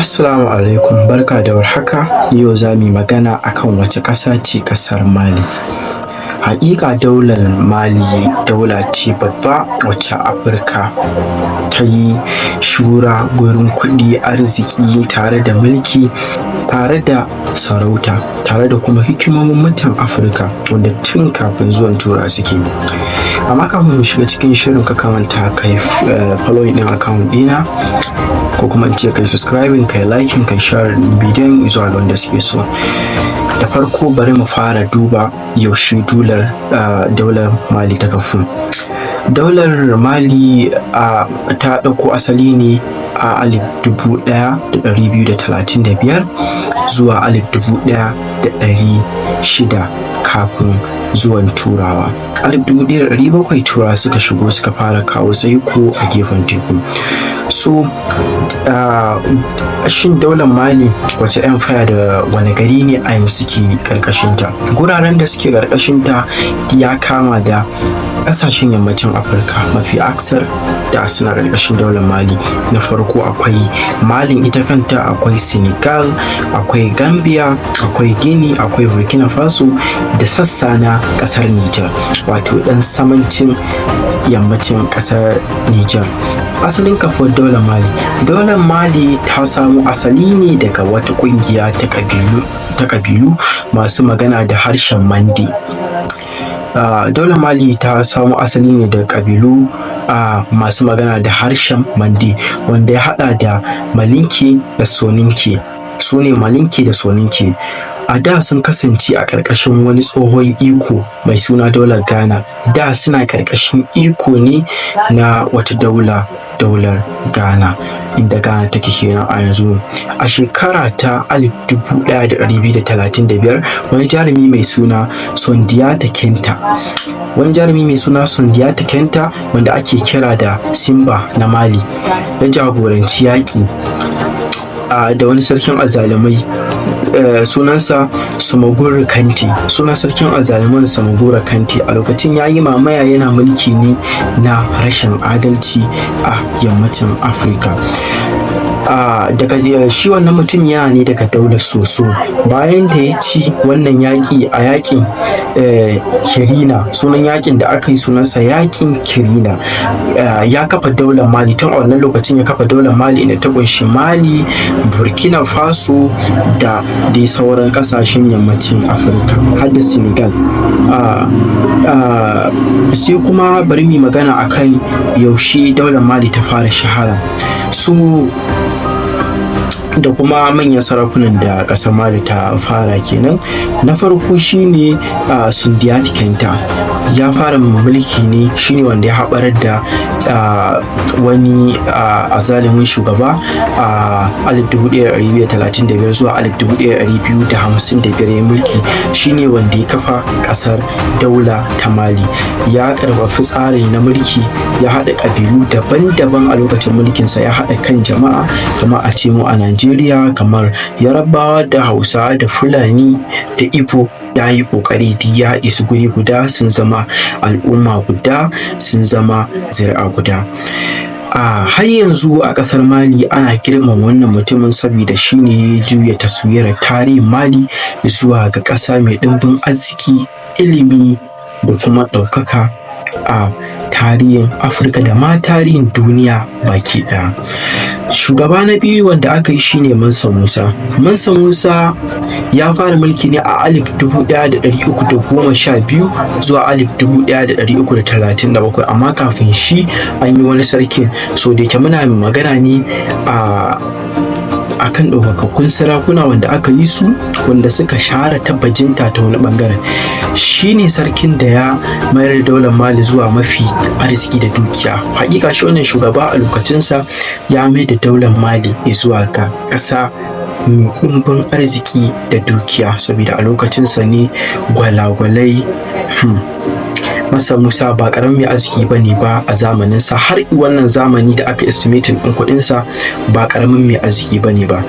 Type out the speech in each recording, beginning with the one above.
Assalamu alaikum, barka da warhaka. Yau za mu yi magana akan wace ƙasa ce ƙasar Mali. Haƙiƙa daular Mali daula ce babba wacce Afirka ta yi shura gurin kuɗi, arziki, tare da mulki, tare da sarauta, tare da kuma hikimomin mutan Afirka wanda tun kafin zuwan Turawa suke. Amma kafin mu shiga cikin shirin, ka manta ka yi following ɗin account ɗina, ko kuma in ce kai subscribing, kai liking, kai share bidiyon zuwa ga wanda suke so. Da farko bari mu fara duba yaushe daular Mali ta kafu. Daular Mali ta ɗauko asali ne a 1235 zuwa 1600 kafin zuwan Turawa. 1700 Turawa suka shigo, suka fara kawo tsaiko a gefen teku. So shin daular Mali wace empire da wane gari ne a yanzu suke ƙarƙashinta? Guraren da suke ƙarƙashinta ya kama da ƙasashen yammacin Afirka mafi aksar da suna ƙarƙashin daular Mali. Na farko akwai Malin ita kanta, akwai Senegal, akwai Gambia, akwai Guinea, akwai Burkina Faso da sassa na ƙasar Niger, wato ɗan samancin yammacin ƙasar Niger. Asalin kafuwar daular Mali. Daular Mali ta samo asali ne daga wata ƙungiya ta ƙabilu masu magana da harshen Mande. Daular Mali ta samo asali ne daga ƙabilu masu magana da harshen Mande, wanda ya haɗa da Malinke da Soninke. Su ne Malinke da Soninke. A da sun kasance a ƙarƙashin wani tsohon iko mai suna daular Ghana. Da suna ƙarƙashin iko ne na wata daula, daular Ghana, inda Ghana take kenan a yanzu. A shekara ta 1235, wani jarumi mai suna Sundiata Keita, wanda ake kira da Simba na Mali, ya jagoranci yaƙi da wani sarkin azzalumai sunansa Sumanguru Kante. Sunan sarkin azzaluman Sumanguru Kante. A lokacin ya yi mamaya, yana mulki ne na rashin adalci a yammacin Afirka. Daga shi wannan mutum yana ne daga daular Soso. Bayan da ya ci wannan yaƙi a yaƙin Kirina, sunan yaƙin da aka yi sunansa yaƙin Kirina, ya kafa daular Mali. Tun a wannan lokacin ya kafa daular Mali, inda ta kunshi Mali, Burkina Faso da dai sauran ƙasashen yammacin Afirka har da Senegal. Sai kuma bari mu magana akan yaushe daular Mali ta fara shahara su da kuma manyan sarakunan da ƙasar Mali ta fara kenan. Na farko shine Sundiata Keita. Ya fara mulki ne, shine wanda ya haɓarar da wani azzalumin shugaba a 1235 zuwa 1255 ya mulki. Shine wanda ya kafa ƙasar daula ta Mali. Ya ƙarfafi tsari na mulki, ya haɗa ƙabilu daban-daban. A lokacin mulkinsa ya haɗa kan jama'a, kamar a ce mu a Najeriya, kamar Yarabawa da Hausawa da Fulani da Igbo. Ya yi ƙoƙari duk ya haɗe su guri guda, sun zama al'umma guda, sun zama zuri'a guda. A har yanzu a ƙasar Mali ana girmama wannan mutumin, saboda shi ne ya juya taswirar tarihin Mali zuwa ga ƙasa mai ɗimbin arziki, ilimi da kuma ɗaukaka a tarihin Afirka da ma tarihin duniya baki ɗaya. Shugaba na biyu wanda aka yi shine Mansa Musa. Mansa Musa ya fara mulki ne a 1312 zuwa 1337, amma kafin shi an yi wani sarkin. So da yake muna magana ne a akan ɗaukakakkun sarakuna wanda aka yi su, wanda suka share ta bajinta ta wani ɓangaren. Shi ne sarkin da ya mayar da daular Mali zuwa mafi arziki da dukiya. Hakika shi wannan shugaba a lokacinsa ya mai da daular Mali zuwa ga ƙasa mai ɗumbin arziki da dukiya, saboda a lokacinsa ne gwalagwalai. Mansa Musa ba karamin mai arziki ba ne ba a zamaninsa. Har wannan zamani da aka estimating ɗin kuɗinsa, ba karamin mai arziki ba ne ba.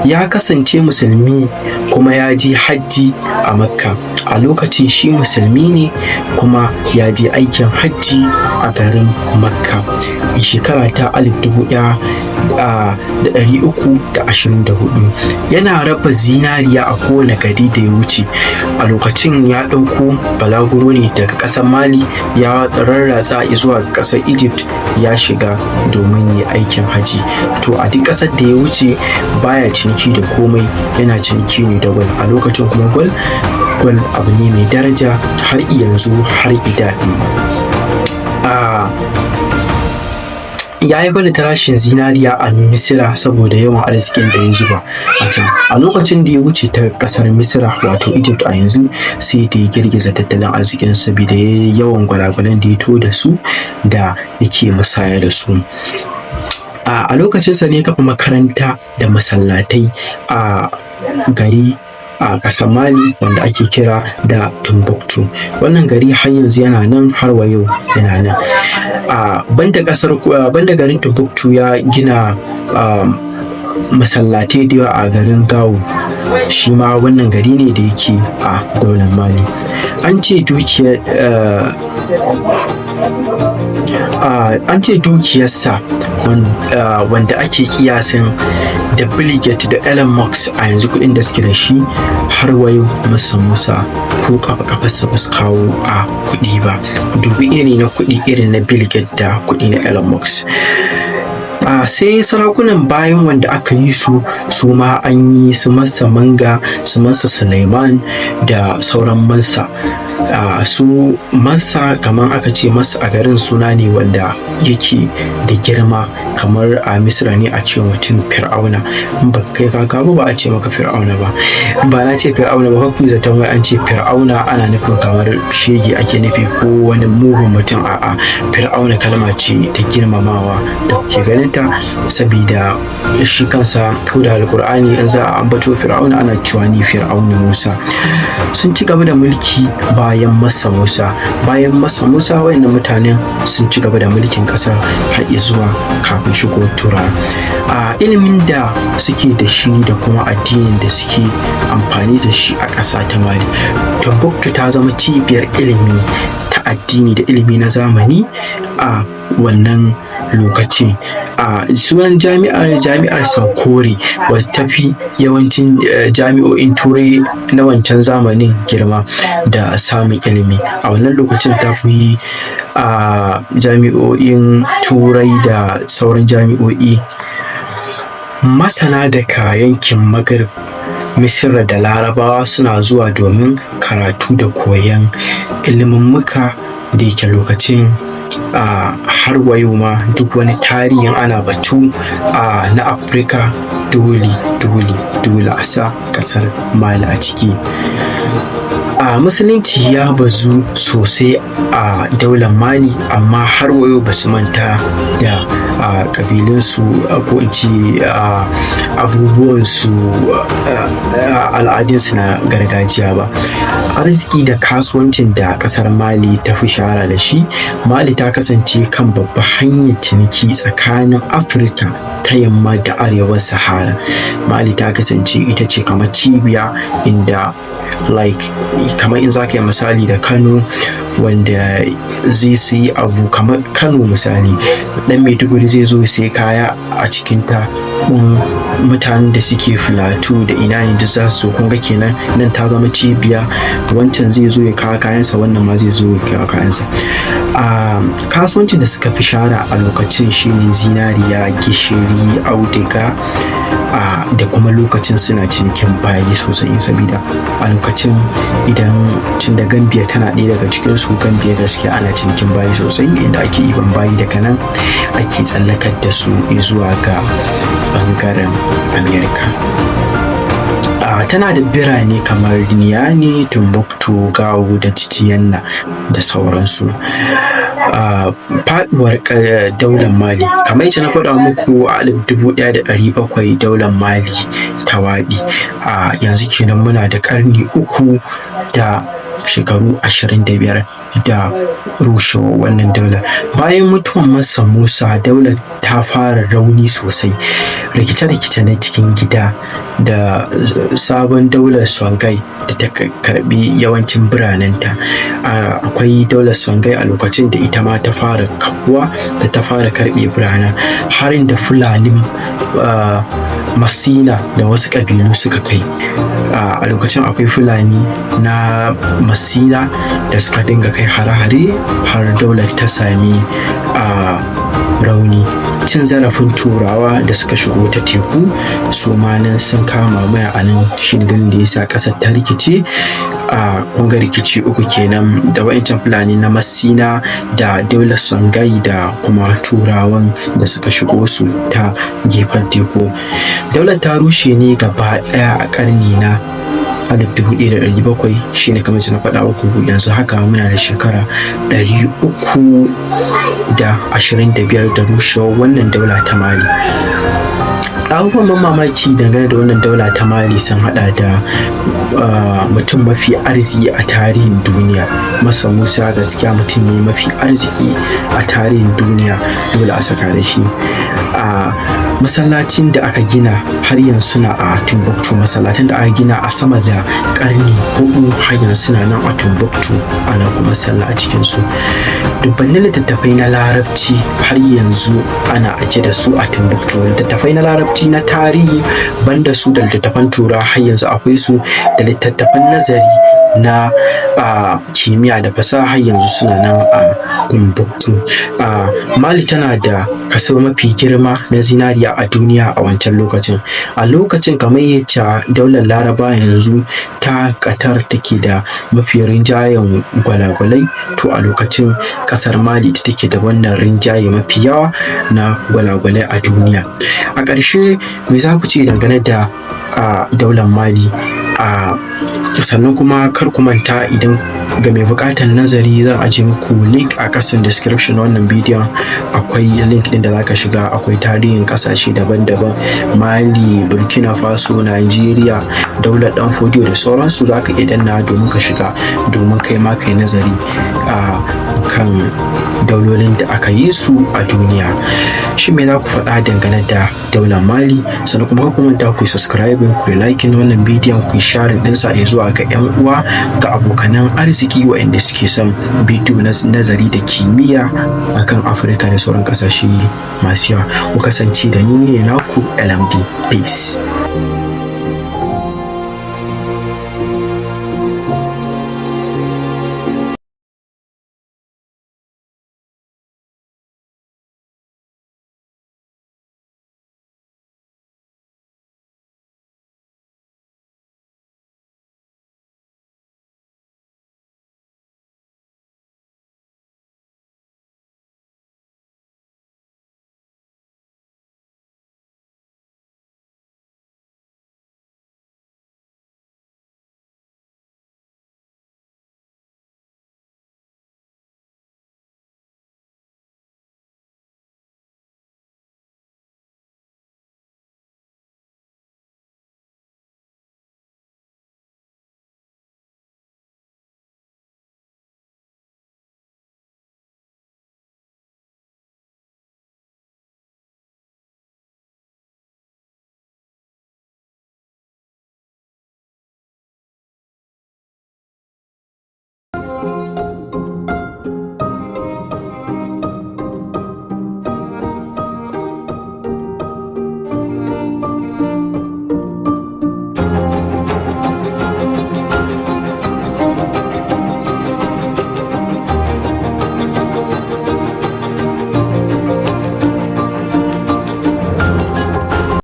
Ya kasance musulmi kuma ya je hajji a Makka. A lokacin shi musulmi ne kuma ya je aikin hajji a garin Makka a shekara ta 1324. Yana raba zinariya a kowane gari da ya wuce. A lokacin ya ɗauko balaguro ne daga ƙasar Mali, ya rarratsa zuwa ƙasar Egypt, ya shiga domin yi aikin haji. To, a duk ƙasar da ya wuce baya ciniki da komai, yana ciniki ne da gwal. A lokacin kuma gwal abu ne mai daraja har yanzu, har daɗi. Ya haifar da tashin zinariya a Misira saboda yawan arzikin da ya zuba a can. A lokacin da ya wuce ta kasar Misira, wato Egypt a yanzu, sai da ya girgiza tattalin arzikin saboda yawan gwalagwalan da ya to da su da yake musaya da su. A lokacinsa ne kafa makaranta da masallatai a gari a ƙasar Mali wanda ake kira da Timbuktu. Wannan gari har yanzu yana nan, har wa yau yana nan. A banda ƙasar, banda garin Timbuktu, ya gina masallatai da yawa a garin Gao. Shi ma wannan gari ne da yake a daular Mali. An ce dukiyarsa wanda ake kiyasin da Bill Gates da Elon Musk a yanzu kuɗin da suke da shi, har wayo Mansa Musa ko kafa kafarsa ba su kawo a kuɗi ba. Ku dubi iri na kuɗi irin na Bill Gates da kuɗi na Elon Musk. Sai sarakunan bayan wanda aka yi su, su ma an yi su Mansa Manga, su Mansa Suleiman da sauran Mansa. Su Mansa, kamar aka ce Mansa a garin, suna ne wanda yake da girma, kamar a Misra ne a ce mutum Fir'auna. In ba kai kaka ba, ba a ce maka Fir'auna ba. Ba na ce Fir'auna ba, ku zaton wai an ce Fir'auna ana nufin kamar shege ake nufi ko wani mugun mutum. A'a, Fir'auna kalma ce ta girmamawa da kuke ganin ta, sabida shi kansa ko da Alkur'ani in za a ambato Fir'auna ana cewa ni Fir'auna Musa. Sun ci gaba da mulki bayan Mansa Musa. Bayan Mansa Musa, wayannan mutanen sun ci gaba da mulkin kasar har zuwa kafin shigo Tura. A ilimin da suke da shi da kuma addinin da suke amfani da shi a ƙasa ta Mali, Timbuktu ta zama cibiyar ilimi ta addini da ilimi na zamani a wannan lokacin. A sunan jami'ar, Jami'ar Sankore, wata tafi yawancin jami'o'in Turai na wancan zamanin girma da samun ilimi a wannan lokacin, ta fi a jami'o'in Turai da sauran jami'o'i. Masana daga yankin Maghrib, Misira da Larabawa suna zuwa domin karatu da koyon ilimummuka da yake lokacin. Har wayo ma duk wani tarihin ana batu na Afirka, dole dole dole a sa kasar Mali a ciki. A musulunci ya bazu sosai a daular Mali, amma har wayo ba su manta da kabilunsu ko in ce abubuwansu, al'adunsu na gargajiya ba. Arziki da kasuwancin da kasar Mali ta fi shahara da shi, Mali ta kasance kan babbar hanyar ciniki tsakanin Afirka ta yamma da arewan Sahara. Mali ta kasance ita ce kamar cibiya inda, like, kamar in za ka yi misali da Kano, wanda zai sayi abu kamar Kano misali, dan Maiduguri zai zo sai kaya a cikinta, ɗin mutanen da suke Filatu da ina ne duk za su. Kun ga kenan nan ta zama cibiya. Wancan zai zo ya kawo kayansa, wannan ma zai zo ya kawo kayansa. A kasuwancin da suka fi shahara a lokacin shine zinariya, gishiri, auduga, da kuma lokacin suna cinikin bayi sosai, sabida a lokacin idan tun da Gambia tana ɗaya daga cikin su, Gambia gaskiya ana cinikin bayi sosai, inda ake iban bayi daga nan ake tsallakar da su zuwa ga bangaren America. Tana da birane kamar Niani, Timbuktu, Gao da Titiyanna da sauransu. Faduwar daular Mali, kamar yadda na faɗa muku, a 1700 daular Mali ta waɗi. A yanzu kenan muna da ƙarni 3 da shekaru 25 da rushewar wannan daular. Bayan mutuwan Mansa Musa, daular ta fara rauni sosai. Rikice-rikice na cikin gida da sabon daular Songhai da ta karbi yawancin biranenta. Akwai daular Songhai a lokacin da ita ma ta fara kafuwa, da ta fara karbe biranen. Harin da Fulani Masina da wasu ƙabilu suka kai a lokacin, akwai Fulani na Masina da suka dinga kai hare-hare har daular ta sami rauni. Cin zarafin Turawa da suka shigo ta teku, su ma nan sun kama maya a nan. Shi ne dalilin da yasa ƙasar ta rikice. A kunga rikici uku kenan, da wa'incan Fulani na Masina, da daular Songhai, da kuma Turawan da suka shigo su ta gefen teku. Daular ta rushe ne gaba ɗaya a ƙarni na 1700. Shine kamar na faɗa uku, yanzu haka muna da shekara 325 da rushewar wannan daula ta Mali. Abubuwan ban mamaki dangane da wannan daula ta Mali sun hada da mutum mafi arziki a tarihin duniya. Mansa Musa gaskiya mutum ne mafi arziki a tarihin duniya, dole a saka da shi. A masallacin da aka gina har yanzu suna a Timbuktu, masallatan da aka gina a sama da karni 4 har yanzu suna nan a Timbuktu, ana kuma sallah a cikinsu. Dubbannin littattafai na Larabci har yanzu ana ajiye da su a Timbuktu. Littattafai na Larabci na tarihi, banda su da littattafan Tura, har yanzu akwai su, da littattafan nazari na kimiyya da fasaha har yanzu suna nan a Timbuktu. Mali tana da kaso mafi girma na zinariya a duniya a wancan lokacin. A lokacin, kamar yacce daular Laraba yanzu ta Qatar take da mafi rinjayen gwalagwalai, to a lokacin kasar Mali ita take da wannan rinjaye mafi yawa na gwalagwalai a duniya. A ƙarshe, me za ku ce dangane da daular Mali? Sannan kuma kar ku manta, idan ga mai buƙatar nazari, zan aje muku link a ƙasan description na wannan bidiyon. Akwai link ɗin da zaka shiga, akwai tarihin ƙasashe daban-daban: Mali, Burkina Faso, Nigeria, daular Dan Fodiyo da sauransu. Zaka iya danna domin ka shiga, domin kai ma kai nazari a kan daulolin da aka yi su a duniya. Shi me za ku faɗa dangane da daular Mali? Sannan kuma ku manta ku yi subscribing, ku yi liking wannan bidiyon, ku yi sharing ɗinsa ya zuwa ga 'yan uwa, ga abokanan arziki waɗanda suke son bidiyo na nazari da kimiyya akan Afirka da sauran ƙasashe masu yawa. Ku kasance da ni, ne naku LMD. Peace.